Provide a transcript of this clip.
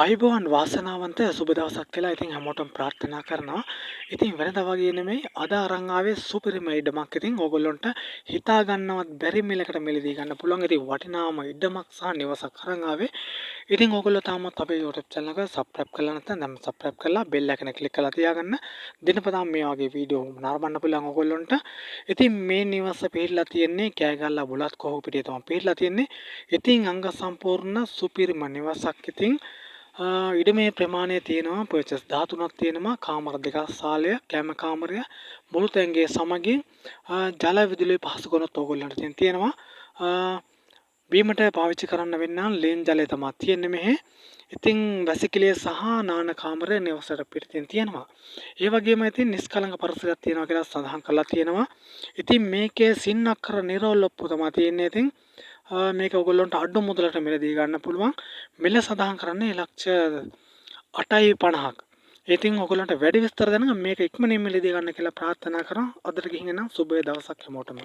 ආයුබෝවන්, වාසනාවන්ත සුබ දවසක් කියලා ඉතින් හැමෝටම ප්‍රාර්ථනා කරනවා. ඉතින් වෙනදා වගේ නෙමෙයි, අද අරන් ආවේ සුපිරිම ඉඩමක්. ඉතින් ඕගොල්ලොන්ට හිතා ගන්නවත් බැරි මිලකට මිලදී ගන්න පුළුවන්. ඉතින් වටිනාම ඉඩමක් සහ නිවසක් අරන් ආවේ. ඉතින් ඕගොල්ලෝ තාමත් අපේ YouTube channel එක subscribe කරලා නැත්නම් දැන් subscribe කරලා bell icon එක ක්ලික් කරලා තියාගන්න. දිනපතාම මේ වගේ වීඩියෝ නරඹන්න පුළුවන් ඕගොල්ලොන්ට. ඉතින් මේ නිවස පිහිටලා තියෙන්නේ කෑගල්ල බුලත් කොහුපිටිය තමයි පිහිටලා තියෙන්නේ. ඉතින් අංග සම්පූර්ණ සුපිරිම නිවසක්. ඉතින් ඉඩමේ ප්‍රමාණය තියෙනවා පර්චස් 13ක් තියෙනවා. කාමර 2ක්, සාලය, කෑම කාමරය, මුළු තැන්ගේ සමගින් ජල විදුලිය පහසුකමත් ඕගොල්ලන්ට ඉතින් තියෙනවා. බීමට පාවිච්චි කරන්න වෙන්න ලේන් ජලය තමයි තියෙන්නේ මෙහෙ. ඉතින් වැසිකිළිය සහ නාන කාමරය නිවසට පිටින් තියෙනවා. ඒ වගේම ඉතින් නිස්කලංක පරිසරයක් තියෙනවා කියලා සඳහන් කරලා තියෙනවා. ඉතින් මේකේ සින්නක්කර නිරෝල් ඔප්පු තමයි තියෙන්නේ. ඉතින් මේක ඔයගොල්ලන්ට අඩු මුදලට මිලදී ගන්න පුළුවන්. මිල සඳහන් කරන්නේ ලක්ෂ 8.50ක්. ඉතින් ඔයගොල්ලන්ට වැඩි විස්තර දැනගන්න මේක ඉක්මනින් මිලදී ගන්න කියලා ප්‍රාර්ථනා කරනවා. අදට ගිහින් එන්නම්. සුබ දවසක් හැමෝටම.